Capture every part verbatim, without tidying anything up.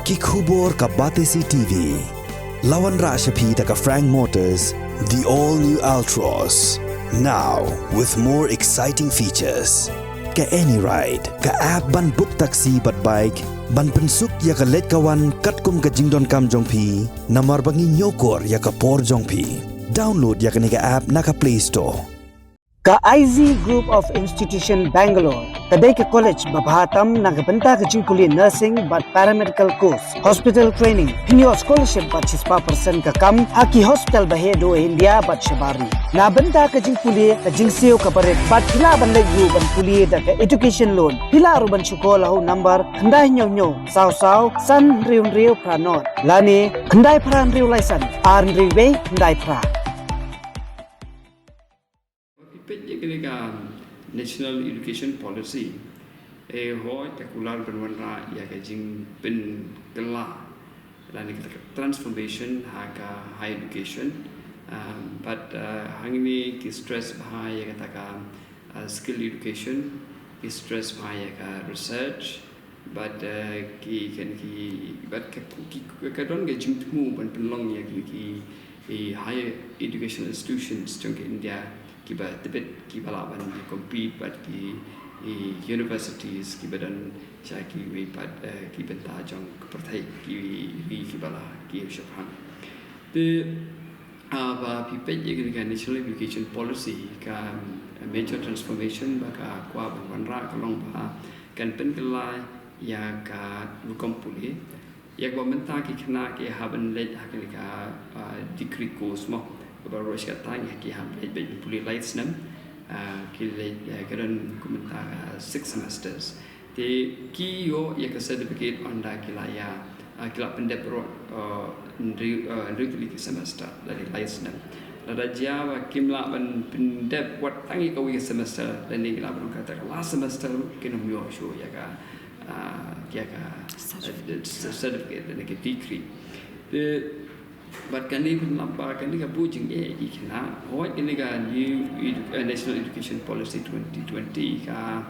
Ki khubor ka Batesi T V. La wanrah sha phi da ka Frank Motors, the all new Altroz. Now with more exciting features. Ka AnyRide, ka app ban book taxi bad bike, ban pynsuk ïa ka leit ka wan katkum ka jingdonkam jong phi, namar ba ngi ñiewkor ïa ka por jong phi. Download ïa kane ka app na ka Play Store. Ka I Z Group of Institution Bangalore ka dei ka college ba bha tam na ka bynta ka jingpule nursing bad paramedical course, hospital training, phin ïoh scholarship bad shispah percent ka kam ha ki hospital ba heh duh India bad shabar ri. Na bynta ka jingpule ka jingsiew ka barit bad phi lah ban leit ruh ban pule da ka education loan. Phi lah ruh ban shukor ha u number khyndai hynñiew hynñiew saw saw san hynriew hynriew phra nod lane khyndai phra hynriew lai san ar hynriew wei khyndai phra. Phi peit ïa kane ka National Education Policy, eh, hooid ka kular ban wanrah ïa ka jingpynkylla lane ka transformation ha ka higher education. Um, but, uh, hangne ki stress bha ïa kata ka, uh, skill education, ki stress bha ïa ka research, bad, uh, ki kan ki bad ka, ki, ka don ka jingthmu ban pynlong ïa ki, ki, ki higher educational institutions jong ka India kiba tbit kiba lah ban compete bad ki, ki universities kiba don sha kiwei pat, uh, ki bynta jong ka pyrthei, ki ri kiba la ki shaphrang. Te, uh, ba phi peit ïa ka National Education Policy ka, um, major transformation ba ka kwah ban wanrah ka long ba kan pynkylla ïa ka rukom pule. Ïa kaba mynta ki khynnah ki hap ban leit ha kane ka, ah, degree course mo. Kaba ruh shi katta ki hap leit ban pule lai snem. Ah, ki leit, ah, ka don kumta ka six semesters. Te ki ïoh ïa ka certificate ynda ki la ïa, ah, ki la pyndep ruh, ah, hynriew, ah, hynriew tylli ki semester lane lai snem. Lada jia ba kim lah ban pyndep wat tang ïa kawei ka semester lane ki lah ban ong kata ka last semester ruh kin ym ïoh shuh ïa ka, ah, ïa ka, ah, certificate lane ka degree. Te bad kane pynlap ba kane ka buh jingeh ïa ki khynnah. Hooid kane ka new edu-, eh, National Education Policy twenty twenty ka,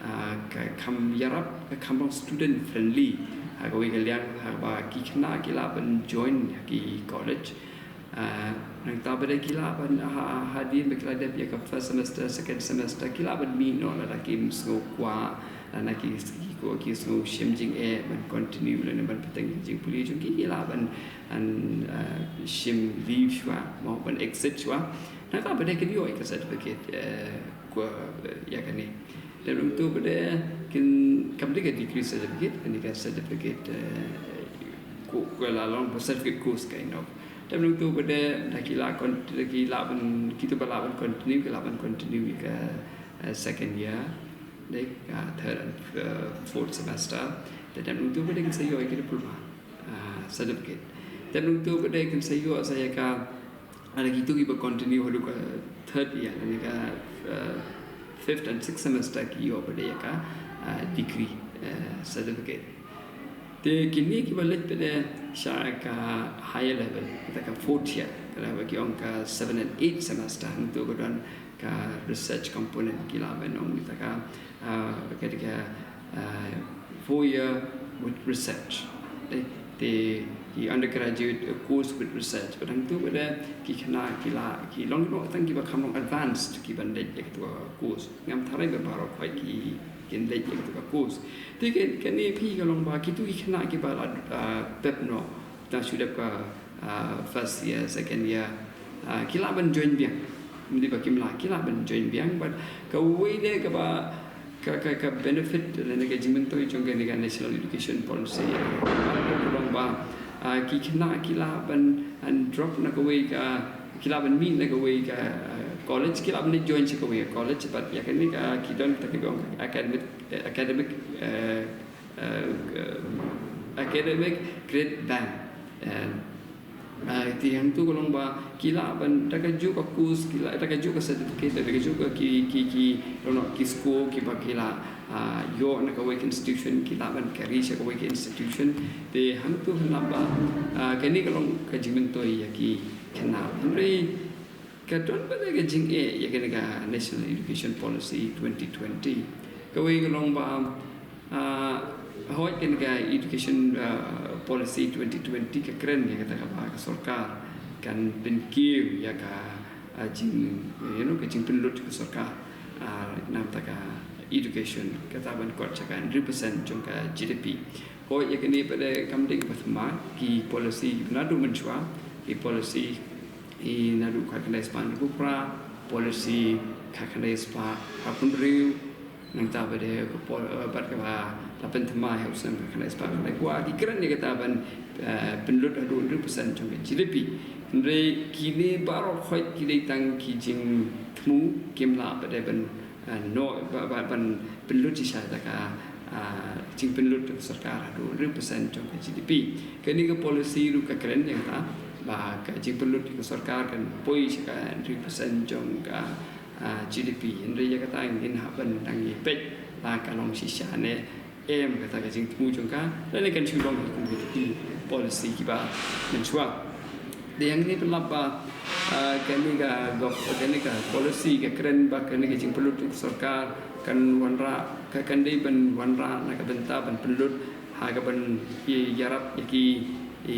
ah, ka kham ïarap, ka kham long student friendly. Ha kawei ka liang haba ki khynnah ki lah ban join ha ki college. Ah, nangta ba dei ki lah ban ha, ha, hadien ba ki la dep ïa ka first semester, second semester, ki lah ban mih noh lada kim sngew kwah, lada ki, ki, ki sngew shim jingeh ban continue lane ban bteng jingpule jong ki, ki lah ban, an, ah, shim leave shuwa, mo ban exit shuwa. Nangta ba dei kin ïoh ïa ka certificate, eh, kwah, eh, ïa kane. Te nangtu ba dei kin kam dei ka degree certificate, kane ka certificate, eh, ku, ku la long ba certificate course kind of. Te nangtu ba dei da ki la kon-, da ki la ban, kitu ba la ban continue, ki la ban continue ïa ka, eh, second year, dei ka third and, eh, fourth semester. Te nangtu ba dei kin sa ïoh ïa ka diploma, ah, certificate. Te nangtu ba dei kin sa ïoh sa ïa ka Lada kitu kiba continue haduh ka third year, lane ka, uh, fifth and sixth semester ki ïoh pat ïa ka, uh, degree, uh, certificate. Te kine kiba leit pat sha ka higher level, kata ka fourth year, kata ba ki ong ka seven and eight semester, hangtu ka don ka research component, ki lah ban ong kata ka, uh, kata ka, uh, four year with research. Eh, te ki undergraduate, uh, course with research. Bad hangtu pat ki khynnah ki lah, ki long noh tang kiba kham long advanced kiban leit ïa katu ka course. Ngam tharai ba baroh khoit ki, kin leit ïa katu ka course. Te ka, kane phi ka long ba kitu ki khynnah kiba la, uh, dep noh, tang shu dep ka, uh, first year, second year, uh, ki lah ban join biang. Ym dei ba kim lah, ki lah ban join biang, but kawei de kaba, ka, ka, ka benefit lane ka jingmyntoi jong kane ka National Education Policy, uh, ka long ba, uh, ki khynnah ki lah ban, uh, drop na kawei ka, ki lah ban mih na kawei ka, uh, college, ki lah ban join sha kawei ka college, but ïa kane ka ki don kata kiba ong academic, uh, academic, uh, uh, academic grade band. And, uh, te hangtu ka long ba ki lah ban da kajuh ka course, ki lah da kajuh ka certificate, da kajuh ka ki, ki, ki, you know, ki score kiba ki lah, uh, ïoh na kawei ka institution, ki lah ban carry sha kawei ka institution. Te hangtu hynrei ba, uh, kane ka long ka jingmyntoi ïa ki khynnah. Hynrei ka don pat ka jingeh ïa kane ka National Education Policy twenty twenty. Kawei ka long ba, ah, Hooid, kane ka education, uh, policy twenty twenty ka kren ïa kata kaba ka sorkar kan pynkiew ïa ka, uh, jing, you know, ka jingpynlut ka sorkar, uh, na bynta ka education, kata ban kot sha ka hynriew percent jong ka G D P. Hooid, ïa kane pat de kam dei kaba thymmai, ki policy naduh mynshuwa, ki policy i naduh khatkhyndai spah hynriewphew phra, policy khatkhyndai spah arphew hynriew, nangta pat de ka pol-, eh, bad kaba la pynthymmai ha u snem khatkhyndai spah khatkhyndai phew, ki kren ïa kata ban, eh, pynlut haduh hynriew percent jong ka G D P. Hynrei kine baroh hooid ki dei tang ki jingthmu, kim lah pat de ban, eh, noh, ba, ba, ban pynlut shisha da ka, ah, jingpynlut ka sorkar haduh hynriew percent jong ka G D P. Kane ka policy ruh ka kren ïa kata ba ka jingpynlut ka sorkar kan poi sha ka hynriew percent jong ka, ah, G D P. Hynrei ïa kata ngin hap ban dang ïa peit la ka long shisha ne em kata ka jingthmu jong ka, lane kan shu long kum ki policy kiba mynshuwa. Te hangne pynlap ba, ah, kane ka gov-, kane ka policy ka kren ba kane ka jingpynlut ka sorkar kan wanrah, ka kan dei ban wanrah na ka bynta ban pynlut ha kaban ïarap ïa ki, i,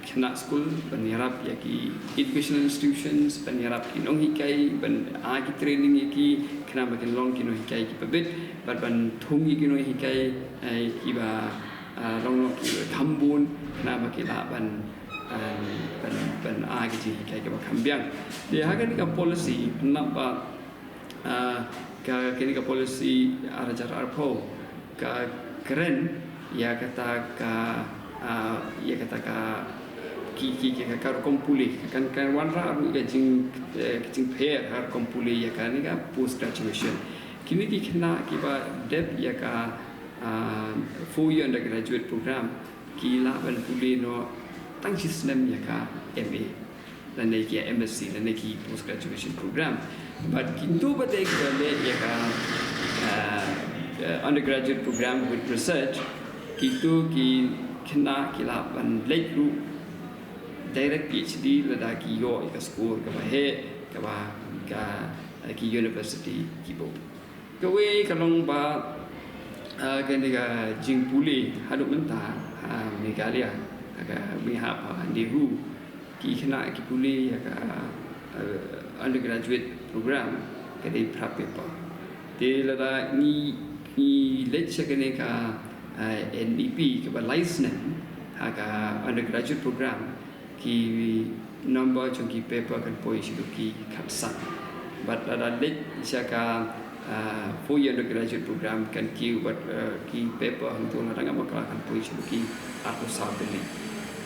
khynnah skul, ban ïarap ïa ki educational institutions, ban ïarap ki nonghikai, ban ai ki training ïa ki, khnang ba kin long ki nonghikai kiba bit, bad ban thung ïa ki nonghikai, eh, kiba, ah, long noh kiba kham bun, khnang ba ki lah ban, ah, ban, ban ai ki jinghikai kiba kham biang. Te ha kane ka policy, pynlap ba ah, ka, kane ka policy ar hajar arphew ka kren ïa kata ka, ah, ïa kata ka, ki, ki, ki, ka, ka rukom pule, kan, kan wanrah ruh ka jing, eh, ka jingpher ha rukom pule ïa kane ka post graduation. Kine ki khynnah kiba dep ïa ka, ah, four year undergraduate program, ki lah ban pule noh tang shi snem ïa ka M A, lane ki M S C, lane ki post graduation program. Bad kito pat de kiba leh ïa ka, uh, uh, undergraduate program with research, kito ki khynnah ki lah ban leit ruh direct P H D lada ki ïoh ïa ka score kaba heh, kaba ka, uh, ki university ki buh. Kawei ka long ba, ah, kane ka jingpule haduh mynta ha Meghalaya, ha ka, me ha, ha NEHU, ki khynnah ki pule ïa ka, ah, undergraduate program ka dei phra paper. Te lada ngi, ngi leit sha kane ka, ah, N E P kaba lai snem ha ka undergraduate program, ki number jong ki paper kan poi sha ki khatsan. Bad lada leit sha ka, ah, four year undergraduate program kan kiew bad, ah, ki paper hangto lada ngam bakla kan poi sha ki arphew saw tylli.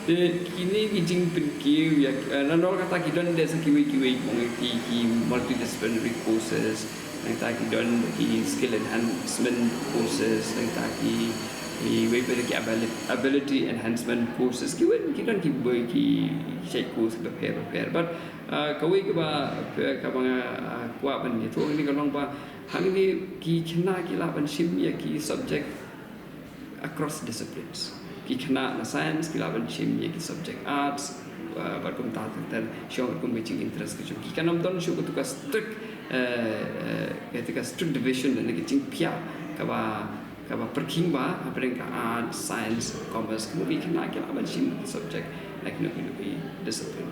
Te kine ki jingpynkiew ïa, ah, nalor kata ki don de sa kiwei kiwei, mo, ki, ki multidisciplinary courses, nangta ki don ki skill enhancement courses, nangta ki, ki wei pat ki abili-, ability enhancement courses, ki wei ki don ki boi ki shait course bapher bapher. But, uh, kawei kaba, kaba nga, uh, kwah ban ïathuh hangne ka long ba hangne ki khynnah ki lah ban shim ïa ki subject across disciplines. Ki khynnah na science ki lah ban shim ïa ki subject arts, uh, bad kumta ter ter, shong kum ka jing interest ka jong ki. Kan ym don shuh katu ka strict, uh, uh, katu ka strict division, lane ka jingphiah kaba, kaba pyrkhing ba hapdeng ka arts, science, commerce, kumno ki khynnah ki lah ban shim subject na kino kino ki discipline.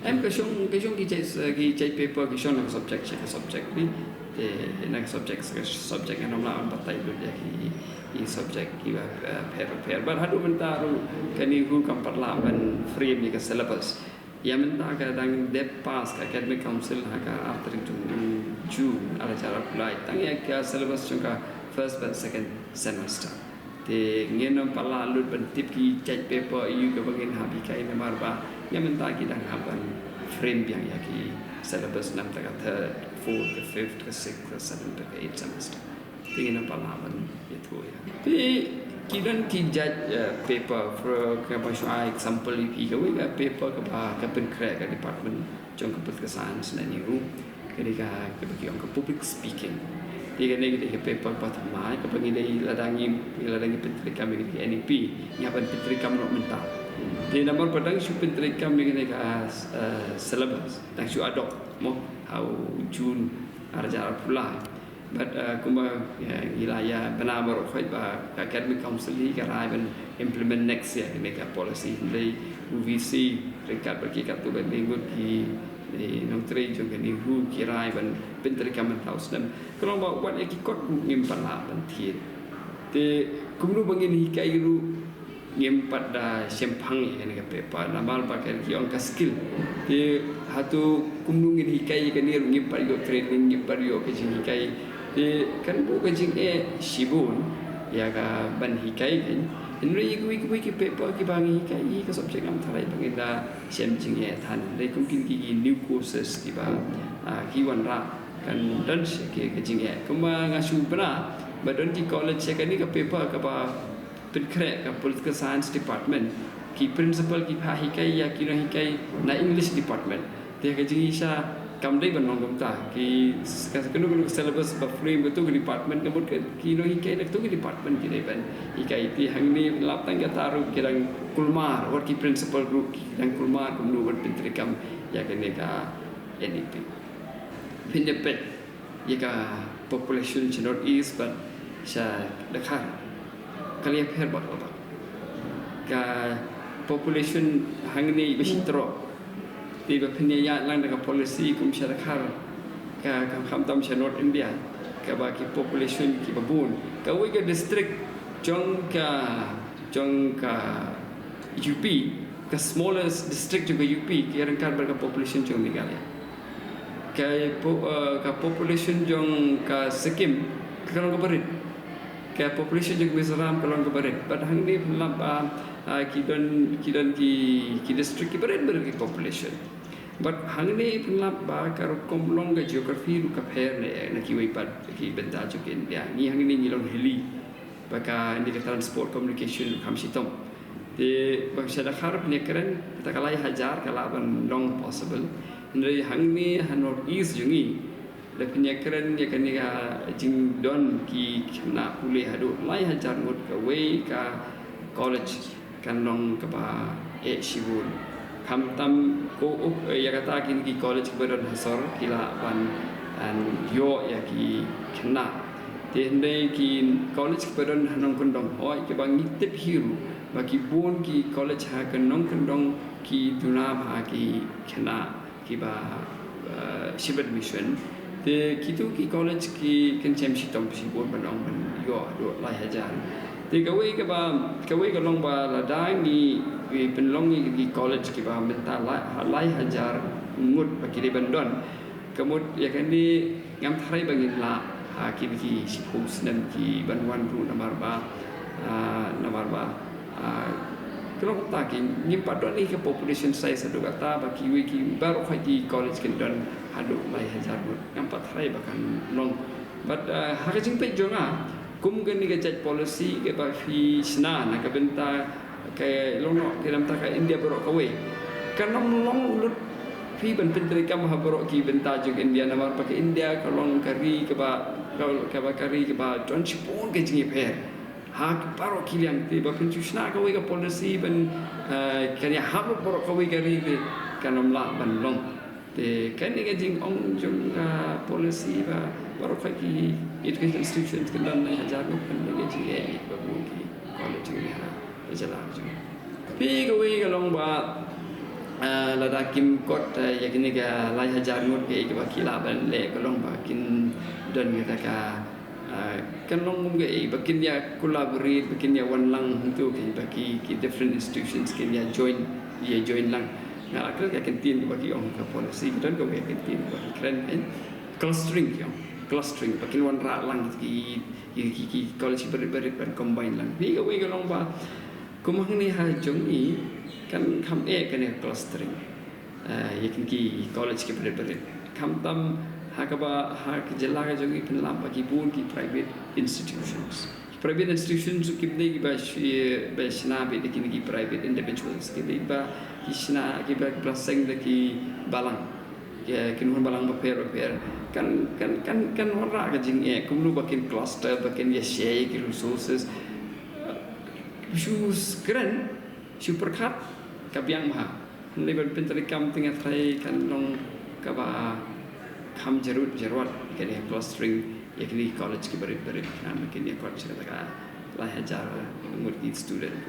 Em, ka shong, ka shong ki jait, ki jait paper ki shong na ka subject sha ka subject, ne. Te na ka subject sha ka subject, ngan ym lah ban batai lut ïa ki, ki subject kiba, eh, pher pher. Bad haduh mynta ruh ka NEHU kam pat lah ban frame ïa ka syllabus. Ïa mynta ka dang dep pass ka Academic Council ha ka ar tarik jong June ar hajar arphew lai tang ïa ka syllabus jong ka first bad second semester. Te ngin ym pat lah lut ban tip ki jait paper aïu kaba ngin hap hikai namar ba ïa mynta ki dang hap ban frame biang ïa ki syllabus na bynta ka third, fourth, ka fifth, ka sixth, ka seventh, ka eighth semester. Te ngin ym pat lah ban ïathuh ïa. Te ki don ki jait, eh, paper, for, kaba shu ai example ïa phi, kawei ka paper kaba ka pynkhreh ka department jong ka political science na NEHU. Ka dei ka, kaba ki ong ka public speaking. Te kane ka dei ka paper ba thymmai kaba ngi dei lada ngi, lada ngi pyntreikam ïa ka N E P, ngi hap ban pyntreikam noh mynta. Te namar ba dang shu pyntreikam ïa kane ka, eh, syllabus, dang shu adopt mo ha u June ar hajar arphew lai. But uh, kumba uh, ngi la ïa bna baroh khoit ba ka Academic Council hi ka rai ban implement next year kane ka policy, hynrei u VC ryngkat bad ki katto katne ngut ki nongtrei jong kane hi ki rai ban pyntreikam mynta u snem. Ka long ba wat ïa ki kot ruh ngim pat lah ban thied. Te kumno ba ngin hikai ruh ngim pat da shemphang ïa kane ka paper namar ba ka ki ong ka skill. Te hato kumno ngin hikai ïa kane ruh ngim pat ïoh training, ngim pat ïoh ka jinghikai. Te kan buh ka jingeh shibun ïa ka ban hikai kan. Hynrei ïa kiwei kiwei ki paper kiba ngi hikai ïa ka subject ngam tharai ba ngin da shem jingeh than. Hynrei kum kine ki new courses kiba ki wanrah kan don sha ki ka jingeh. Kumba nga shu bna ba don ki college sha kane ka paper kaba pynkhreh ka political science department, ki principal ki pha hikai ïa ki nonghikai na English department. Te ka jingshisha kam dei ban long kumta. Ki ka kano kano ka syllabus ba frame kato ka department, ka mut ki nonghikai na kato ka department ki dei ban hikai. Te hangne lap tang kata ruh ki dang kulmar, wat ki principal ruh ki dang kulmar kumno ban pyntreikam ïa kane ka NEP. Phin ïa peit ïa ka population sha North East bad sha Dkhar ka la ïapher bak la bak. Ka population hangne ba shi tyrok. Te ba phin ïa ïaid lang da ka policy kum sha Dkhar ka kam kham tam sha North India kaba ki population kiba bun. Kawei ka district jong ka jong ka UP, ka smallest district jong ka UP, ka ryngkat bad ka population jong Meghalaya. Ka, po, uh, ka population jong ka Sikkim ka long kaba rit. Ka population jong Mizoram ka long kaba rit. Bad hangne pynlap ba uh, ki don ki don ki ki district kiba rit bad ki population. Bad hangne pynlap ba ka rukom long ka geography ruh ka pher ne na kiwei pat ki bynta jong ka India. Ngi hangne ngi long hilly. Ba ka ni ka transport communication kam shitom. Te ba sha Dkhar pynïakren ta ka lai hajar ka lah ban long possible. Hynrei hangne ha North East jong ngi la pynïakren ïa kane ka jingdon ki khynnah pule haduh lai hajar ngut kawei ka college kan long kaba eh shibun. Khamtam ko uk ïa kata kine ki college kiba don ha sor ki lah ban ïoh ïa ki khynnah. Te hynrei ki college kiba don ha nongkyndong hoi kiba ngi tip hi ruh ba ki bun ki college ha ka nongkyndong ki duna bha ki khynnah kiba uh, shibit mission. Te kitu ki college ki kynchem shitom shibun ban ong ban ïoh haduh lai hajar. Te kawei kaba kawei ka long ba lada ngi pynlong ïa ki college kiba mynta lai hajar ngut ba ki dei ban don. Ka mut ïa kane ngam tharai ba ngin lah ha kine ki shiphew snem ki ban wan ruh namar ba namar ba ka long kumta ki ngim pat don ïa ka population size haduh kata ba kiwei ki baroh ki college kin don haduh lai hajar ngut. Ngam pat tharai ba kan long. Bad ha ka jingpeit jong nga kum kane ka jait policy kaba phi shna na ka bynta ka long noh ka namta ka India baroh kawei. Kan ym long lut phi ban pyntreikam ha baroh ki bynta jong India namar ba ka India ka long ka ri kaba kaba ka ri kaba don shibun ka jingïapher ha baroh ki liang. Te ba phin shu shna kawei ka policy ban kan ïahap baroh kawei ka ri te kan ym lah ban long. Te kane ka jingong jong ka policy ba baroh ki education institutions kan don lai hajar ngut, kane ka jingeh ba bun ki college ha jylla jong. Phi kawei ka long ba lada kim kot ïa kine ka lai hajar ngut ka ïa kaba ki lah ban leh ka long ba kin don kata ka kan long kum ka ïa ba kin ïa collaborate ba kin ïa wan lang hangtu ki ba ki ki different institutions kin ïa join ïa join lang. Nga la kren ka kyntien ba ki ong ka policy ka don kawei ka kyntien ba ki kren kan clustering ki ong clustering ba kin wanrah lang ki ki ki college barit barit ban combine lang. Phi kawei ka long ba kum hangne ha jong i kan kham eh kane clustering. Ïa kine ki college ki barit barit khamtam ha kaba ha ki jylla ka jong i pynlap ba ki bun ki private institutions. Private institutions kim dei kiba shna beit da kine ki private individuals, ki dei ba ki shna kiba seng da ki balang, ki nongbalang bapher bapher. Kan kan kan kan wanrah ka jingeh kumno ba kin cluster ba kin ïa share ki resources. Shu kren shu pyrkhat ka biang bha. Hynrei ban pyntreikam te nga tharai kan long kaba kham jarut jarwat ïa kane clustering. ïa kine ki college ki barit barit, khnang ba kin ïa kot sha kata ka lai hajar ngut ki student.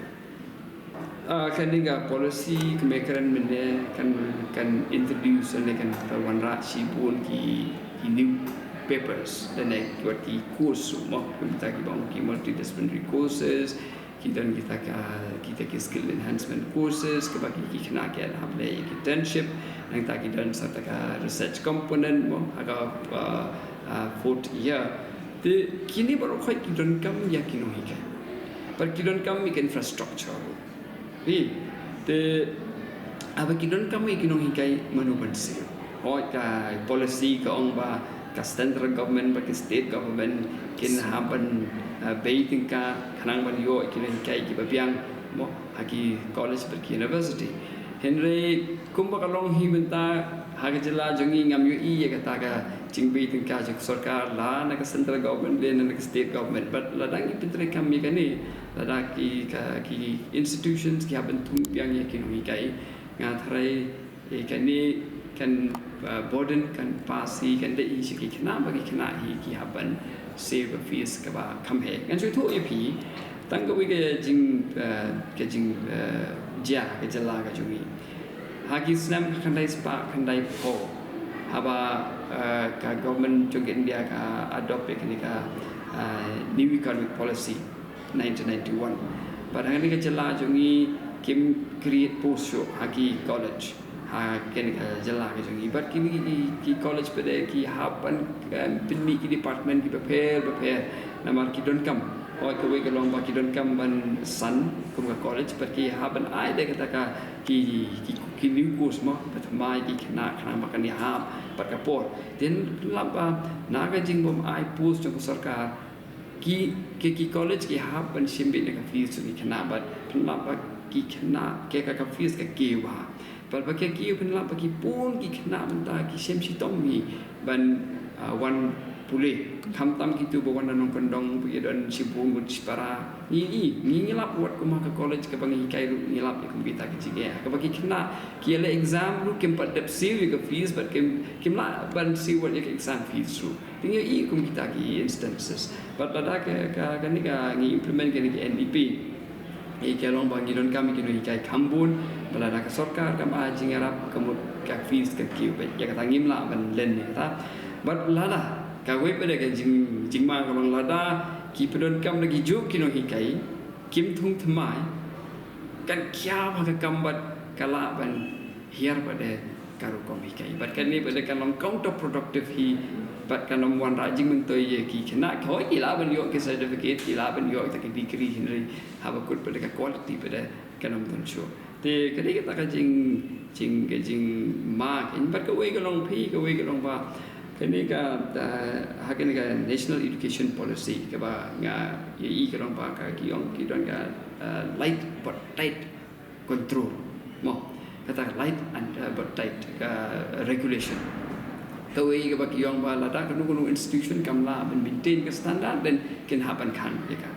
Ah, kane ka policy kumne kren mynne kan, kan introduce ne kan wanrah shibun ki, ki new papers lane ki wat ki course mo, kumta ki bang ki multidisciplinary courses, ki don kita ka, kita ki skill enhancement courses kaba ki, ki khynnah ki hap leh ki internship, nangta ki don sa kata ka research component mo ha ka, uh, uh, fourth year. Te kine baroh khoit ki donkam ïa ki nonghikai. Bad ki donkam ïa ki infrastructure. Hi, te haba ki donkam ïa ki nonghikai, mano ban siew? Hooid, ka policy ka ong ba ka central government bad ka state government kin hap ban, uh, bei tyngka khnang ban ïoh ïa ki nonghikai kiba biang mo ha ki college bad ki university. Hynrei kumba ka long hi mynta ha ka jylla jong ngi, ngam ïohi ïa kata ka jingbei tyngka jong ka sorkar la na ka central government lane na ka state government. Bad lada ngi pyntreikam ïa kane, lada ki, ka, ki institutions ki hap ban thung biang ïa ki nonghikai, nga tharai, eh, kane kan, uh, burden, kan pass hi, kan dei hi sha ki khynnah, ba ki khynnah hi ki hap ban siew ka fees kaba kham heh. Ngan shu ïathuh ïa phi tang kawei ka jing, uh, ka jing, uh, jia ka jylla ka jong ngi. Ha ki snem khatkhyndai spah khyndaiphew, haba, uh, ka government jong ka India ka adopt ïa kane ka, uh, new economic policy nineteen ninety-one. Bad hangne ka jylla jong ngi kim create post shuh ha ki college, ha kane ka jylla ka jong ngi. Bad kine ki, ki college pat de ki hap ban, em, pynmih ki department kiba pher bapher namar ki donkam. Hooid, kawei ka long ba ki donkam ban san kum ka college, bad ki hap ban ai de kata ka ki, ki, ki new course mo, ba thymmai ki khynnah khnang ba kan ïahap bad ka por. Te pynlap ba na ka jingbym ai post jong ka sorkar, ki, ki, ki college ki hap ban shim beit na ka fees jong ki khynnah, bad pynlap ba ki khynnah ki, ka, ka fees ka kiew bha. Bad ba ki kiew, pynlap ba ki bun ki khynnah mynta ki shem shitom hi ban, ah, wan pule. Khamtam kito ba wan na nongkyndong ba ki don shibun ngut shipara. Ngi, ngi, ngi, ngi lap wat kum ha ka college kaba ngi hikai ruh ngi lap ïa kum kita ki jingeh. Kaba ki khynnah ki ïaleh exam ruh kim pat dep siew ïa ka fees, bad kim, kim lah ban siew wat ïa ka exam fees ruh. Te ngi ïohi kum kita ki instances. Bad lada ka, ka, kane ka ngi implement kane ka N E P, eh, ka long ba ngi donkam ïa ki nonghikai kham bun, bad lada ka sorkar kam ai jingïarap, ka mut ka fees ka kiew beit. Ïa kata ngim lah ban len ïa kata. Bad lada, kawei pat de ka jing, jingma ka long lada ki pyndonkam da ki juh ki nonghikai, kim thung thymmai, kan khia bha ka kam bad ka lah ban hiar pat de ka rukom hikai. Bad kane pat de kan long counterproductive hi, bad kan ym wanrah jingmyntoi ïa ki khynnah. Hooid, ki lah ban ïoh ki certificate, ki lah ban ïoh kita ki degree, hynrei haba kut pat de ka quality pat de kan ym don shuh. Te ka dei kata ka jing, jing, ka jingma kein. Bad kawei ka long phi, kawei ka long ba kane ka, ah, ha kane ka National Education Policy kaba nga ïohi ka long ba ka ki ong ki don ka, ah, light but tight control mo, kata light and, uh, but tight, uh, regulation. Kawei kaba ki ong ba lada kano kano institution kam lah ban maintain ka standard, then kin hap ban khang ïa ka.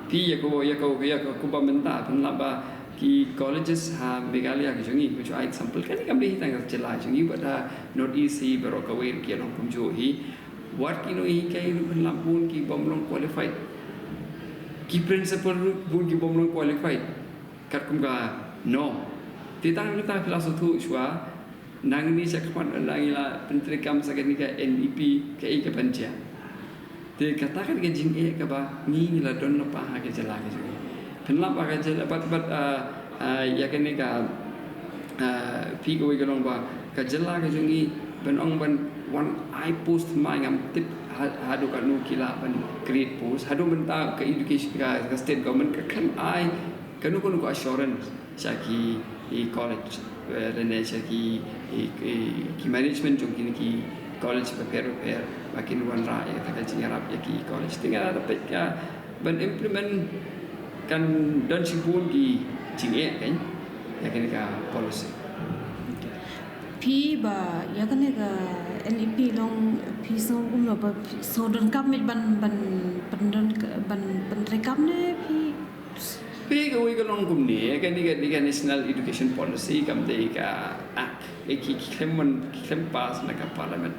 Phi ïa ka, ïa ka, ïa ka, kumba mynta pynlap ba ki colleges ha Meghalaya ka jong ngi, nga ju ai example, kane kam dei hi tang ka jylla jong ngi, bad ha North East hi baroh kawei ki long kumjuh hi. Wat ki nonghikai ruh pynlap bun ki bym long qualified. Ki principal ruh bun ki bym long qualified. Katkum ka norm. Te tang mynta phi la sngewthuh shuwa, nangne shakhmat lada ngi la pyntreikam sa kane ka N E P, kaei ka ban jia. Te kata ka dei ka jingeh kaba ngi, ngi la don lypa ha ka jylla ka jong ngi. Pynlap ba ka jylla bad, bad, ah, ah, ïa kane ka, ah, phi kawei ka long ba ka jylla ka jong ngi ban ong ban wan ai post, ma ngam tip ha-, haduh katno ki lah ban create post. Haduh mynta ka education ka, ka state government ka khlem ai kano kano ka assurance sha ki, ki college, eh, lane sha ki, ki, ki, ki management jong kine ki college bapher bapher ba kin wanrah ïa kata ka jingïarap ïa ki college. Te nga la peit ka ban implement kan don shibun ki jingeh kein ïa kane ka policy. Phi ba ïa kane ka N E P long phi sngew kumno, ba phi sngew donkam ban, ban, ban don, ban, ban treikam ne phi? Phi, kawei ka long kumne, kane ka, kane ka National Education Policy kam dei ka act, eh, ki, ki khlem mon, ki khlem pass na ka parliament.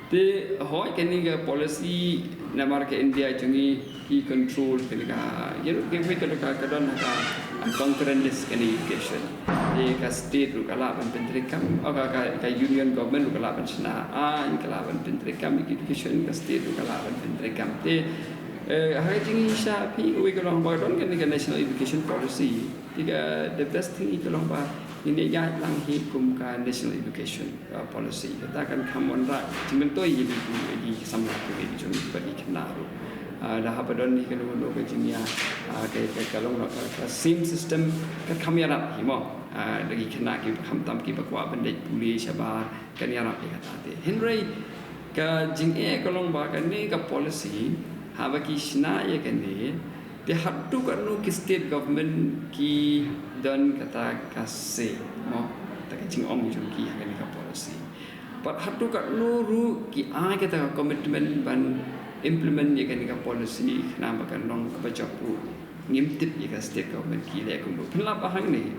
Te hoi kane ka policy namar ka India jong ngi ki control kane ka, you know, kane ka, ka, ka don ka, ka concurrent list kane ka education. Te ka state ruh ka lah ban pyntreikam, oh, ka, ka, ka union government ruh ka lah ban shna aiñ, ka lah ban pyntreikam ïa ka education, ka state ruh ka lah ban pyntreikam. Te, eh, ha ka jingshisha phi, uwei ka long ba don kane ka National Education Policy. Te ka the best thing ka long ba ngin ïa ïaid lang hi kum ka National Education, uh, Policy. Kata kan kham wanrah jingmyntoi ïa ki, ïa ki samla pule ki jong ngi bad ki khynnah ruh. Uh, da haba don hi kano kano ka jingïa, uh, ka, ka, ka long ka, ka same system kan kham ïarap hi mo. Uh, da ki khynnah ki khamtam kiba kwah ban leit pule shabar kan ïarap ïa kata te. Hynrei ka jingeh ka long ba kane ka policy haba ki shna ïa kane, te haduh katno ki state government ki don kata ka say mo, kata ka jingong jong ki ha kane ka policy. Bad haduh katno ruh ki ai kata ka commitment ban implement ïa kane ka policy khnang ba kan long kaba jop ruh. Ngim tip ïa ka state government ki leh kumno. Pynlap ba hangne,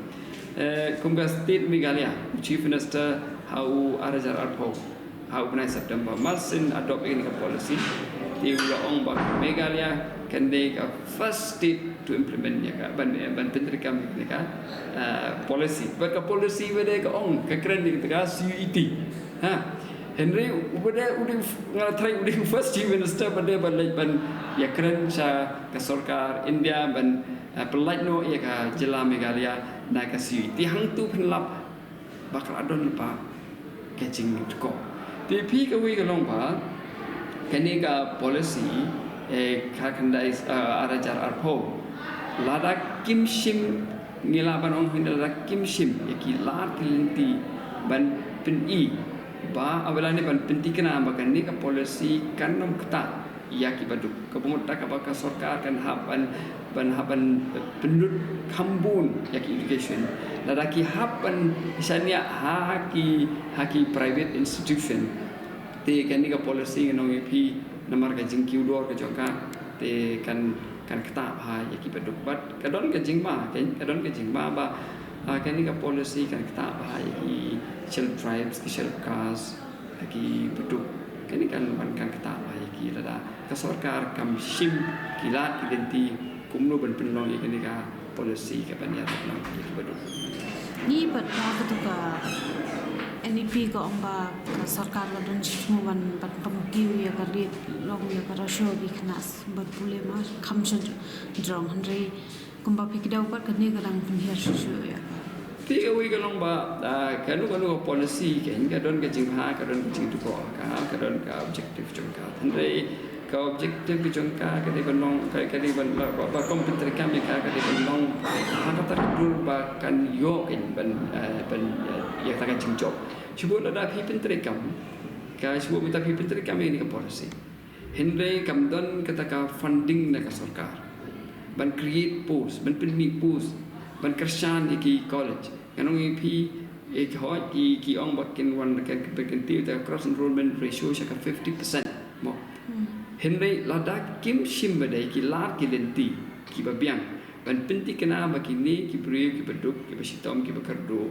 eh, kum ka state Meghalaya, Chief Minister ha u ar hajar arphew, ha u bnai September, mar syn adopt ïa kane ka policy, te u la ong ba Meghalaya kan dei ka first state to implement ïa ka, ban, ban pyntreikam ïa kane ka, eh, policy. Bad ka policy ba dei ka ong, ka kren ïa ka C U E T. Ha. Hynrei u ba dei, u dei, nga la tharai u dei u first Chief Minister ba dei ba leit ban ïakren sha ka sorkar India ban, eh, pyllait noh ïa ka jylla Meghalaya na ka C U E T. Hangtu pynlap ba ka la don lypa ka jingthoh. Te phi kawei ka long ba kane ka policy, eh, ka khyndai, eh, ar hajar arphew, lada kim shim, ngi lah ban ong hi, lada kim shim ïa ki lad ki lynti ban pyni ba, ah, lane ban pynthikna ba kane ka policy kan ym ktah ïa kiba duk. Kaba mut da kaba ka sorkar kan hap ban, ban hap ban pynlut kham bun ïa ki education. Lada ki hap ban shaniah ha ki, ha ki private institution, te kane ka policy ngan ong ïa phi namar ka jingkiew dor ka jong ka, te kan, kan ktah bha ïa kiba duk. Bad ka don ka jingma, ka, ka don ka jingma ba, ah, kane ka policy kan ktah bha ïa ki Scheduled Tribes, ki Scheduled Caste, ha kiba duk. Kane kan wan kan ktah bha ïa ki lada ka sorkar kam shim ki lad ki lynti kumno ban pynlong ïa kane ka policy kaban ïarap lang ïa kiba duk. Ngi pat ba katu ka N E P ka ong ba ka sorkar la don jingthmu ban, ban pynkiew ïa ka rit long ïa ka ratio ki khynnah bad pule, ma kham shu jrong, hynrei kumba phi kdew pat kane ka dang pynhiar shuh shuh ïa ka. Te kawei ka long ba, ah, kano kano ka policy ka, ka don ka jingbha, ka don ka jingdukor, ka, ka don ka objective jong ka. Hynrei ka objective ka jong ka ka dei ban long, ka, ka dei ban ba, ba, ba kum pyntreikam ïa ka, ka dei ban long ha kata ka dur ba kan ïoh ka ban, eh, ban, eh, ïa kata ka jingjop. Shibun lada phi pyntreikam, ka shibun mynta phi pyntreikam ïa kane ka policy. Hynrei kam don kata ka funding na ka sorkar ban create post, ban pynmih post, ban kyrshan ïa ki college. Ngan ong ïa phi, eh, ki hoi, ki, ki ong ba kin wan, kin, kin, kin tip ïa ka cross enrollment ratio sha ka fifty percent mo. Hmm. Hynrei lada kim shim ba dei ki lad ki lynti kiba biang ban pynthikna ba kine ki briew kiba duk, kiba shitom, kiba kyrduh,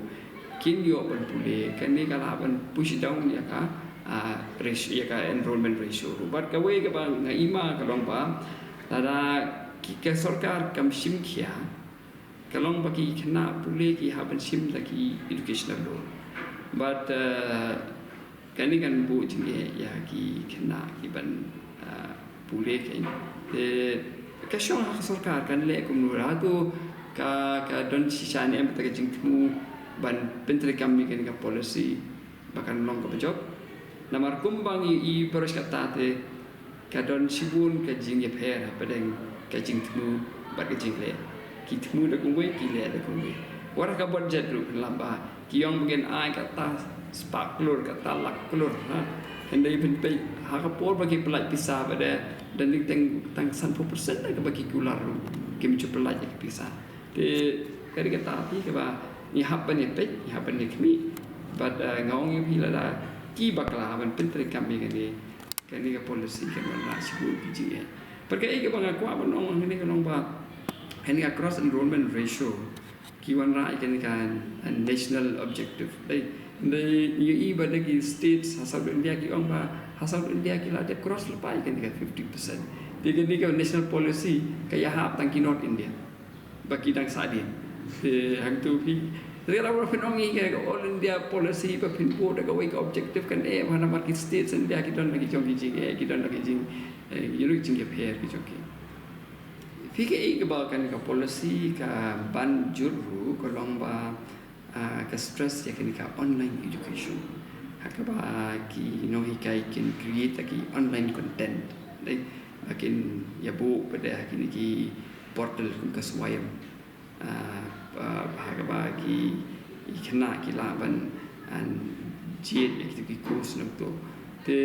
kin ïoh ban pule, kane ka lah ban push down ïa ka, ah, ratio, ïa ka enrollment ratio. Bad kawei kaba nga i ma ka long ba lada ki, ka sorkar kam shim khia, ka long ba ki khynnah pule ki hap ban shim da ki educational loan. Bad, eh, kane kan buh jingeh ïa ki khynnah ki ban, ah, pule kein. Te ka shong ha ka sorkar kan leh kumno, lada ka, ka don shisha ne em kata ka jingthmu ban pyntreikam ïa kane ka policy ba kan long kaba jop. Namar kumba ngi i baroh kata te ka don shibun ka jingïapher hapdeng ka jingthmu bad ka jingleh. Ki thmu da kumwei, ki leh da kumwei. Wat ha ka budget ruh pynlap ba ki ong ba ngin ai kata spah klur, kata lak klur, ha. Hynrei phin peit ha ka por ba ki pyllait pisa ba dei, don tang, tang sanphew percent da kaba ki kular ruh kim ju pyllait ïa ki pisa. Te ka dei kata phi kaba ngi hap ban ïapeit, ngi hap ban ïakhmih. Bad, eh, nga ong ïa phi lada ki bakla ban pyntreikam ïa kane, kane ka policy kan wanrah shibun ki jingeh. Bad kaei kaba nga kwah ban ong hangne ka long ba kane ka cross enrollment ratio ki wanrah ïa kane ka, eh, national objective. Dei, dei ngi ïohi ba dei ki states ha South India ki ong ba Ha South India ki la dep cross lypa ïa kane ka fifty percent. Te kane ka national policy ka ïahap tang ki North India ba ki dang sahdien. Te hangtu phi, te ka la phin ong ïa ka All India policy ba phin buh da kawei ka objective kan eh, ba namar ki states India ki don la ki jong ki jing eh, ki don la ki jing, eh, you know, jingïapher ki jong ki. Phi kaei kaba kane ka policy ka ban jur ruh ka long ba, ah, ka stress ïa kane ka online education, ha kaba ki nonghikai kin create ïa ki online content, dei, ba kin ïa buh pat ha kine ki portal kum ka Swayam, ah, ah, ha kaba ki, ki khynnah ki lah ban, ah, jied ïa kito ki course nangto. Te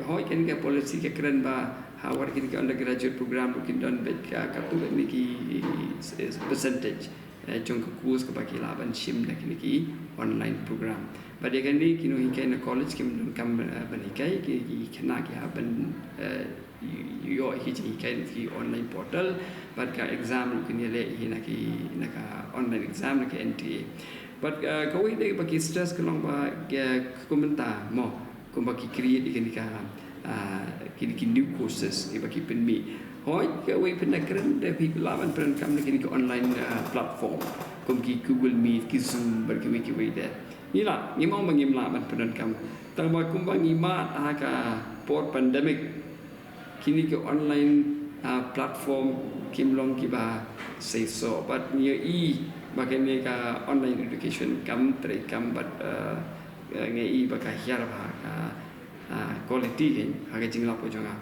hooid, kane ka policy ka kren ba ha wad kine ki undergraduate program ruh kin don beit ka, katto katne ki, eh, percentage, eh, jong ka course kaba ki lah ban shim na kine ki online program. Bad ïa kane ki nonghikai na college kim donkam, eh, ban hikai, ki, ki khynnah ki hap ban, eh, ïoh ïa ki jinghikai na ki online portal. Bad ka exam ruh kin ïaleh hi na ki, na ka online exam na ka N T A. Bad, eh, kawei de ba ki stress ka long ba ka, ka kumta mo, kumba ki create ïa kine ka, ah, kine ki new courses kiba ki pynmih. Hooid, kawei pat na kren de phi lah ban pyndonkam na kine ki online, ah, platform kum ki Google Meet, ki Zoom bad kiwei kiwei de. Ngi lah, ngim ong ba ngim lah ban pyndonkam. Tang ba kumba ngi mad ha ka por pandemic, kine ki online, ah, platform kim long kiba seisoh. Bad ngi ïohi ba kane ka online education kam treikam bad, ah, ngi ïohi ba ka hiar bha ka, ah, quality ka ha ka jinglap ka jong nga.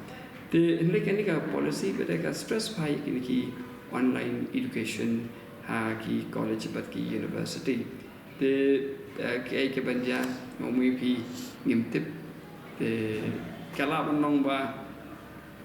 Te hynrei kane ka policy pat ka stress bha ïa kine ki online education ha ki college bad ki university. Te, eh, kaei kaban jia, mo, mui phi ngim tip. Te ka lah ban long ba,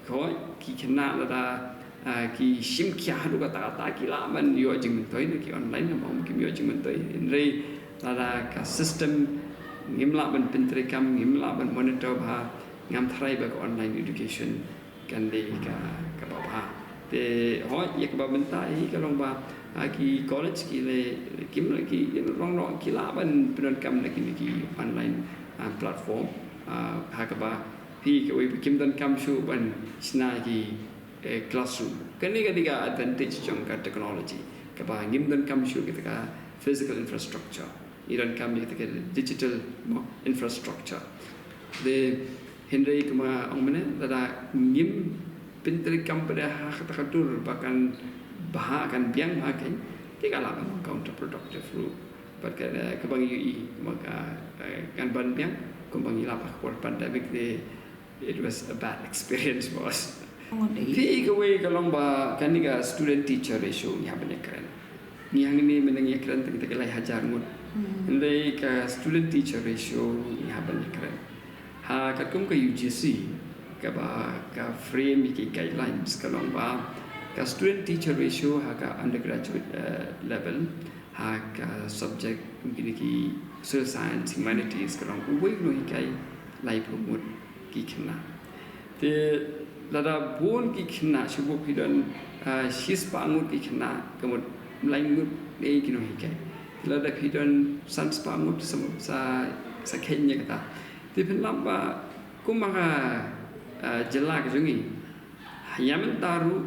hooid, ki khynnah lada, eh, ki shim khia haduh katta katta ki lah ban ïoh jingmyntoi na ki online, mo, kim ïoh jingmyntoi. Hynrei lada ka system ngim lah ban pyntreikam, ngim lah ban monitor bha, ngam tharai ba ka online education kan dei ka, kaba bha. Te hooid, ïa kaba mynta hi ka long ba, ah, ki college ki leh, kim leh ki long, long ki lah ban pyndonkam na kine ki online, ah, platform, ah, ha kaba phi kawei kim donkam shuh ban shna ki, eh, classroom. Kane ka dei ka advantage jong ka technology, kaba ngim donkam shuh kita ka physical infrastructure. Ngi donkam ïa kita ka digital, mo, infrastructure. Te hynrei kumba ong mynne, lada ngim pyntreikam pat ha kata ka dur ba kan bha, kan biang bha, kan, te ka lah ban long counterproductive ruh. Bad ka, eh, kaba ngi ïohi, kumba ka, eh, kan ban biang, kumba ngi lap ha ka por pandemic te, it was a bad experience for us. Phi, kawei ka long ba kane ka student teacher ratio ngi hap ban ïakren. Ngi hangne mynne ngi ïakren tang kita ki lai hajar ngut. Hynrei ka student teacher ratio ngi hap ban ïakren. Ha katkum ka U G C, kaba ka frame ïa ki guidelines ka long ba ka student teacher ratio ha ka undergraduate, eh, level, ha ka subject kum kine ki social science, humanities, ka long uwei u nonghikai laiphew ngut ki khynnah. Te lada bun ki khynnah, shu buh phi don, ah, shispah ngut ki khynnah, ka mut lai ngut ne ki nonghikai. Te lada phi don sanspah ngut, sa, sa, sa kheiñ ïa kata. Te phin lap ba kum ha ka, ah, jylla ka jong ngi, ha ïa mynta ruh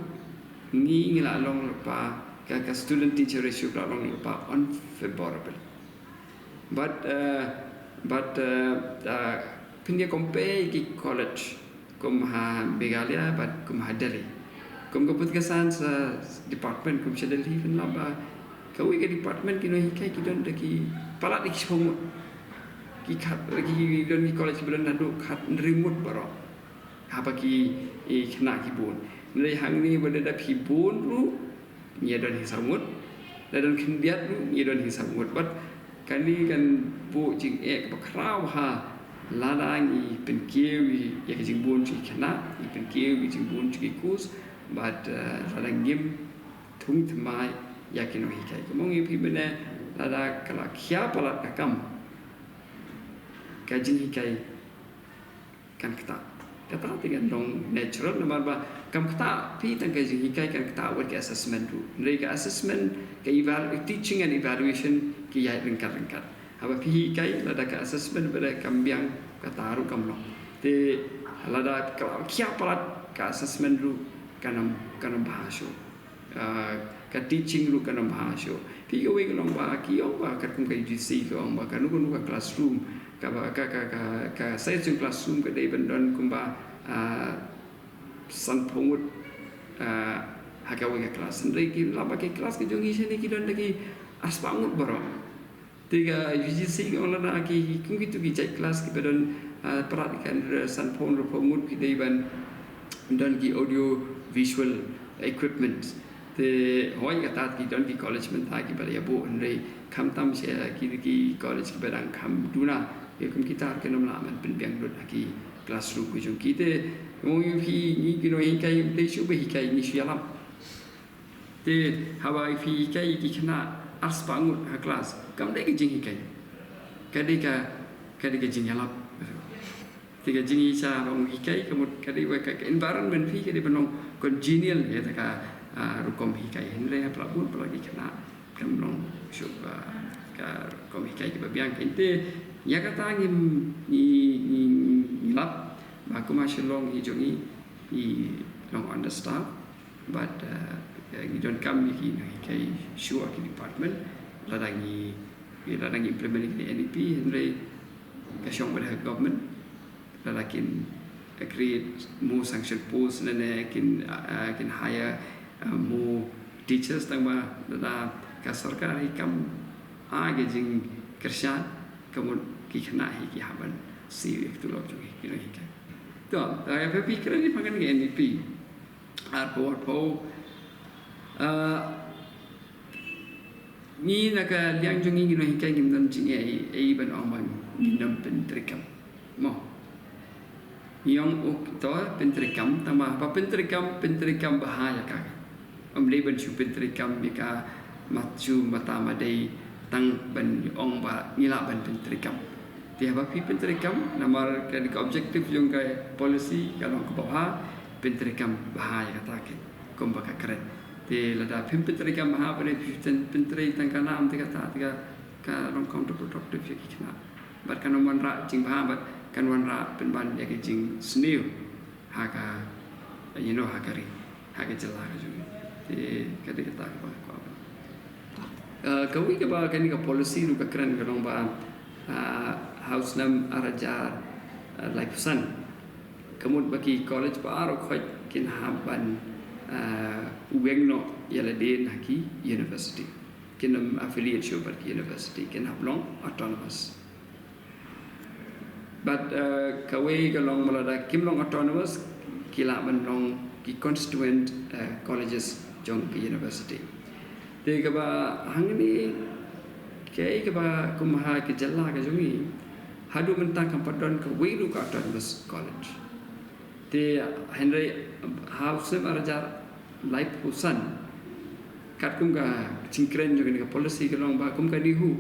ngi, ngi la long lypa, ka, ka student teacher ratio ka la long lypa unfavorable. But, uh, but, uh, uh, phin ïa compare ki college kum ha Meghalaya bad kum ha Delhi. Kum ka political science, uh, department kum sha Delhi, phin lap ba kawei ka department ki nonghikai ki don da ki palat da ki shiphew ngut. Ki khat, ki don ki college kiba don haduh khathynriew ngut baroh. Haba ki, eh, khynnah ki bun. Hynrei hangne ba lada phi bun ruh, ngi ïa don hi saw ngut. Lada don khyndiat ruh, ngi ïa don hi saw ngut. Bad kane kan buh jingeh kaba khraw ha lada ngi pynkiew ïa ka jingbun jong ki khynnah, ngi pynkiew ïa ka jingbun jong ki course, bad, eh, lada ngim thung thymmai ïa ki nonghikai. Kumba ong ïa phi mynne, lada ka la khia palat ka kam, ka jinghikai kan ktah. Kata te kan long natural, namar ba kam ktah phi tang ka jinghikai, kan ktah wat ka assessment ruh. Hynrei ka assessment, ka evalu-, teaching and evaluation ki ïaid ryngkat ryngkat. Haba phi hikai, lada ka assessment ba dei kam biang, kata ruh kam long. Te Lada ka la khia palat, ka assessment ruh kan ym, kan ym bha shuh. Ah, ka teaching ruh kan ym bha shuh. Phi, kawei ka long ba ki ong ba katkum ka U G C ka ong ba kano kano ka classroom, ka ba, ka, ka, ka, ka size jong classroom ka dei ban don kumba, ah, sanphew ngut, ah, ha kawei ka class. Hynrei ki la ba ki class ki jong ngi shane ki don da ki arspah ngut baroh. Te ka U G C ka ong lada ki, kum kitu ki jait class kiba don, ah, palat ki kan, eh, sanphew, arphew ngut ki dei ban don ki audio visual equipment. Te hooid, kata ki don ki college mynta kiba la ïabuh, hynrei khamtam sha ki, ki college kiba dang kham duna, ïa kum kita ruh kin ym lah ban pynbiang lut ha ki classroom ki jong ki. Te ong ïa phi, ngi ki nonghikai, ym dei shuh ba hikai, ngi shu ïalap. Te haba phi hikai ki khynnah arspah ngut ha class, kam dei ka jinghikai. Ka dei ka, ka dei ka jingïalap. Te ka jinghikai, ka mut ka dei ba ka, ka environment phi ka dei ban long congenial ïa kata ka, ah, rukom hikai. Hynrei ha palat bun palat ki khynnah kam long shuh, ah, ka rukom hikai kiba biang. Te ïa kata ngi, ngi, ngi, ngi lap ba kum ha Shillong hi jong ngi, ngi long understaff. Bad, eh, ngi donkam ïa ki nonghikai shuwa ki department. Lada ngi, lada ngi implement ïa ki N E P, hynrei ka shong bad ha government. Lada kin, eh, create more sanction post, lane kin, eh, kin hire, eh, more teachers, tangba lada ka sorkar hi kam ai ka jingkyrshan, ka mut ki khynnah hi ki hap ban siew ïa ka tulop jong ki nonghikai. To, eh, phi kren ïa phi kane ka N E P. Arphew, arphew. Ah, ngi na ka liang jong ngi, ngi nonghikai, ngim don jingaiei ban ong ba ngin ym pyntreikam. Mo. Ngi ong, oh, to pyntreikam, tangba ba pyntreikam, pyntreikam bha ïa ka. Ym dei ban shu pyntreikam ïa ka, mat shu mata madei, tang ban ong ba ngi lah ban pyntreikam. Te haba phi pyntreikam, namar ka, ka objective jong ka policy ka long kaba bha, pyntreikam bha ïa kata ka, kumba ka kren. Te lada phim pyntreikam bha, ba dei phi pyn-, pyntrei tang ka nam, te kata, te ka, ka long counterproductive ïa ki khynnah. Bad kan ym wanrah jingbha, bad kan wanrah pynban ïa ka jingsniew ha ka, you know, ha ka ri, ha ka jylla ka jong ngi. Te ka dei kata kaba nga kwah ban. Eh, kawei kaba kane ka policy ruh ka kren ka long ba, ah, ha u snem ar hajar, eh, laiphew san, ka mut ba ki college baroh khoit kin hap ban, eh, weng noh ïa lade na ki university. Kin ym affiliate shuh bad ki university, kin hap long autonomous. Bad, eh, kawei ka long ba lada kim long autonomous, ki lah ban long ki constituent, eh, colleges jong ki university. Te kaba hangne, kaei kaba kum ha ka jylla ka jong ngi, haduh mynta kam pat don kawei ruh ka autonomous college. Te hynrei ha u snem ar hajar laiphew san, katkum ka jingkren jong kane ka policy ka long ba kum ka NEHU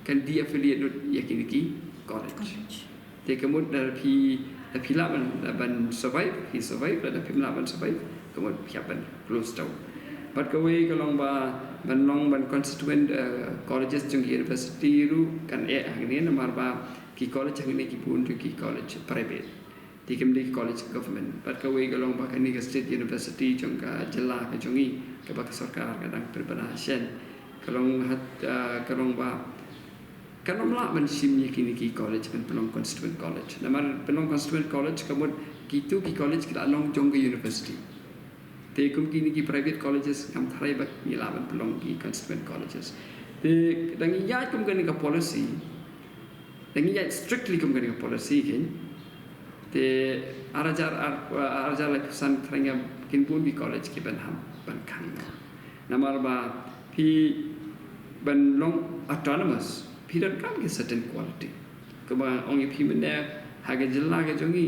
kan de-affiliate lut ïa kine ki college. Te ka mut lada phi, lada phi lah ban, ban survive, phi survive, lada phim lah ban survive, ka mut phi hap ban close down. Bad kawei ka long ba ban long ban constituent, eh, colleges jong ki university ruh kan eh hangne, namar ba ki college hangne ki bun jong ki college private. Te kim dei ki college government. Bad kawei ka long ba kane ka state university jong ka jylla ka jong ngi, kaba ka sorkar ka dang pynbna shen, ka long hat, ah, ka long ba kan ym lah ban shim ïa kine ki college ban pynlong constituent college. Namar pynlong constituent college ka mut kitu ki college ki la long jong ka university. Te kum kine ki private colleges ngam tharai ba ngi lah ban pynlong ki constituent colleges. Te da ngi ïaid kum kane ka policy, da ngi ïaid strictly kum kane ka policy kein. Te ar hajar, ar, ar hajar laiphew san tharai ngam, kin bun ki college kiban hap ban khang. Namar ba phi ban long autonomous, phi donkam ki certain quality. Kumba ong ïa phi mynne, ha ka jylla ka jong ngi,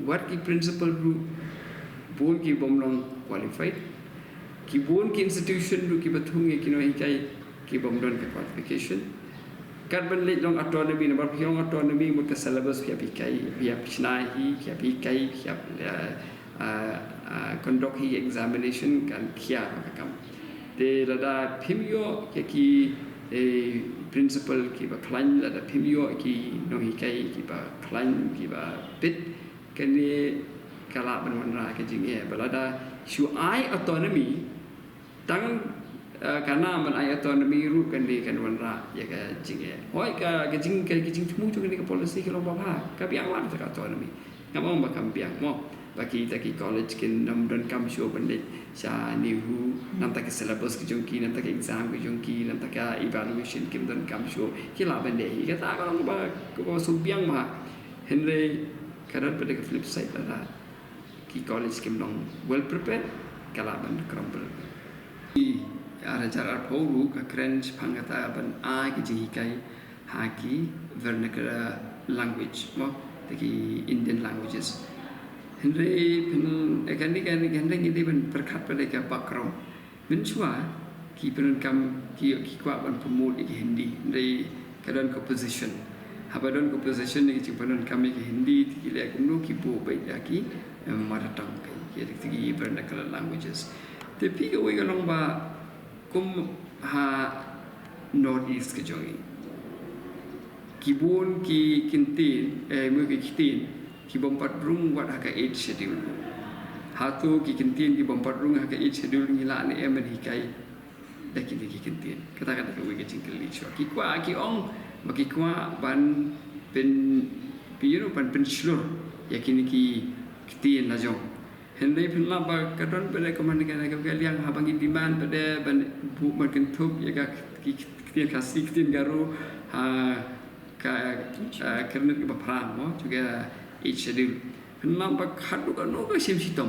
wat ki principal ruh bun ki bym long qualified. Ki bun ki institution ruh kiba thung ïa ki nonghikai ki bym don ka qualification. Kat ban leit long autonomy, namar phi long autonomy mut ka syllabus phi hap hikai, phi hap shna hi, phi hap hikai, phi hap, eh, ah, ah, conduct hi examination, kan khia ka kam. Te lada phim ïoh ïa ki, eh, principal kiba khlaiñ, lada phim ïoh ïa ki nonghikai kiba khlaiñ, kiba fit, Kane ka lah ban wanrah ka jingeh, ba lada shu ai autonomy, tang, eh, ka nam ban ai autonomy ruh kane kan wanrah ïa ka jingeh. Hooid ka, ka jing, ka, ka jingthmu jong kane ka policy ka long ba bha, ka biang wat ka autonomy. Ngam ong ba kam biang mo. Ba kita ki college kin ym donkam shuh ban leit sha NEHU, namar ka syllabus ka jong ki, namar ka exam ka jong ki, namar ka evaluation kim donkam shuh, ki lah ban leh hi. Kata ka long ba, ka ba shu biang bha. Hynrei ka don pat ka flip side, lada ki college kim long well prepared, ka lah ban crumble. Ki ar hajar arphew ruh ka kren shaphang kata ban ai ka jinghikai ha ki vernacular language mo, te ki Indian languages. Hynrei pyn, eh, kane, kane, kane ngi dei ban pyrkhat pat ïa ka background. Mynshuwa ki pyndonkam, ki, ki kwah ban promote ïa ka Hindi, hynrei ka don ka opposition. Haba don ka opposition ïa ka jingpyndonkam ïa ka Hindi, te ki leh kumno, ki buh beit ïa ki, eh, mother tongue, ki, ki, ki vernacular languages. Te phi, kawei ka long ba kum ha North East ka jong ngi, ki bun ki ktien, eh, mo, ki ktien ki bym pat rung wat ha ka Eighth Schedule. Hato ki ktien ki bym pat rung ha ka Eighth Schedule ngi lah ne em ban hikai da kine ki ktien? Kata, kata kawei ka jingkylli shuwa. Ki kwah, ki ong ba ki kwah ban pyn, pyn, you know, ban pynshlur ïa kine ki ktien la jong. Hynrei phin lap ba ka don pat ka man ka, ka, ka liang haba ngi demand pat ban buh, ban kynthup ïa ka, ki, ki ktien Khasi, ktien Garo ha ka, ah, ka rit kaba phra mo, jong ka Eighth Schedule. Phin lap ba haduh katno ka shim shitom.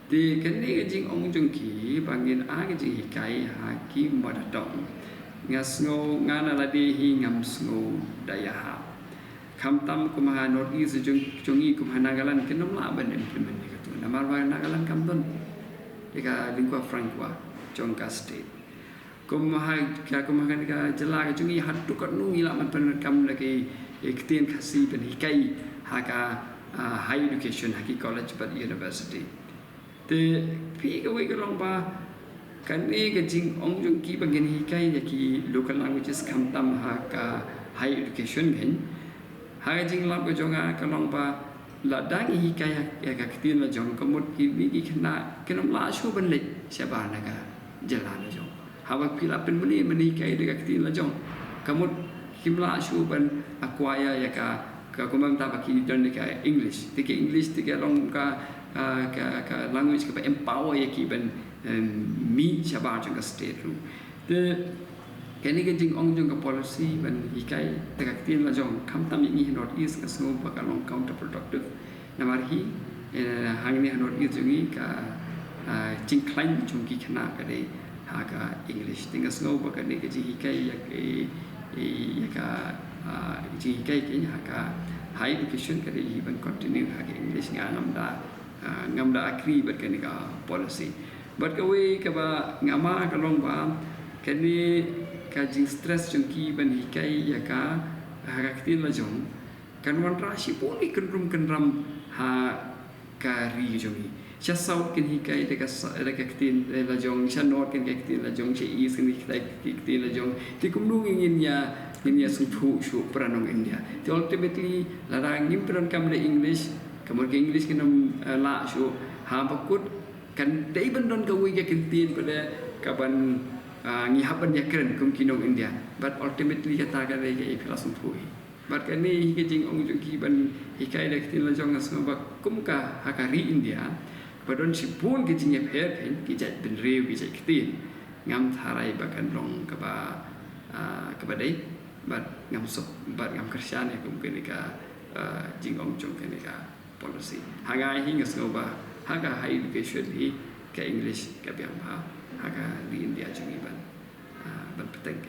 Te kane ka jingong jong ki ba ngin ai ka jinghikai ha ki mother tongue, nga sngew, nga na lade hi ngam sngew da ïahap. Khamtam kum ha North East jong, jong ngi, kum ha Nagaland, kin ym lah ban implement ïa katu. Namar ba Nagaland kam don ïa ka lingua franca jong ka state. Kum ha ka, kum ha ka jylla ka jong ngi, haduh katno ngi lah ban pyndonkam da ki, eh, ktien Khasi ban hikai ha ka, ah, higher education, ha ki college bad university? Te phi, kawei ka long ba kane ka jingong jong ki ba ngin hikai ïa ki local languages khamtam ha ka higher education, ngin, ha ka jinglap ka jong nga ka long ba lada ngi hikai ïa ka ktien la jong, ka mut kine ki khynnah kin ym lah shuh ban leit shabar na ka jylla la jong. Haba phi la pynmlien ban hikai da ka ktien la jong, ka mut kim lah shuh ban acquire ïa ka, ka, kumba mynta ba ki don ïa ka English. Te ka English te ka long ka, ka, ka, ka language kaba empower ïa ki ban, em, mih shabar jong ka state ruh. Te kane ka jingong jong ka policy ban hikai da ka ktien la jong, khamtam ïa ngi ha North East, nga sngew ba ka long counterproductive. Namar hi, eh, hangne ha North East jong ngi ka, ah, jingkhlaiñ jong ki khynnah ka dei ha ka English. Te nga sngew ba kane ka jinghikai ïa ka, eh, ïa ka, ah, jinghikai ka ha ka higher education ka dei hi ban continue ha ka English. Nga ngam da, ah, ngam da agree bad kane ka policy. Bad kawei kaba nga ma ka long ba kane ka jingstress jong ki ban hikai ïa ka ha ka ktien la jong kan wanrah shibun ki kynrum kynram ha ka ri jong ngi. Sha South kin hikai da ka sa-, da ka ktien la jong, sha North kin hikai ktien la jong, sha East kin hikai ktien la jong. Te kumno ngin ïa, ngin ïa sngewthuh shuh para nong India? Te ultimately lada ngim pyndonkam da English, ka mut ka English kan ym, eh, lah shuh. Haba kut kan dei ban don kawei ka ktien pat kaban, ah, ngi hap ban ïakren kum ki nong India. But ultimately kata ka dei kaei, phi la sngewthuh hi. Bad kane hi ka jingong jong ki ban hikai da ka ktien la jong, nga sngew ba kum ka ha ka ri India ba don shibun ka jingïapher phin ki jait bynriew, ki jait ktien. Ngam tharai ba kan long kaba, ah, kaba dei, bad ngam suk, bad ngam kyrshan ïa kum kane ka, ah, jingong jong kane ka policy. Ha nga hi nga sngew ba ha ka higher education hi ka English ka biang bha ha ka ri India jong ngi ban, ah, ban bteng.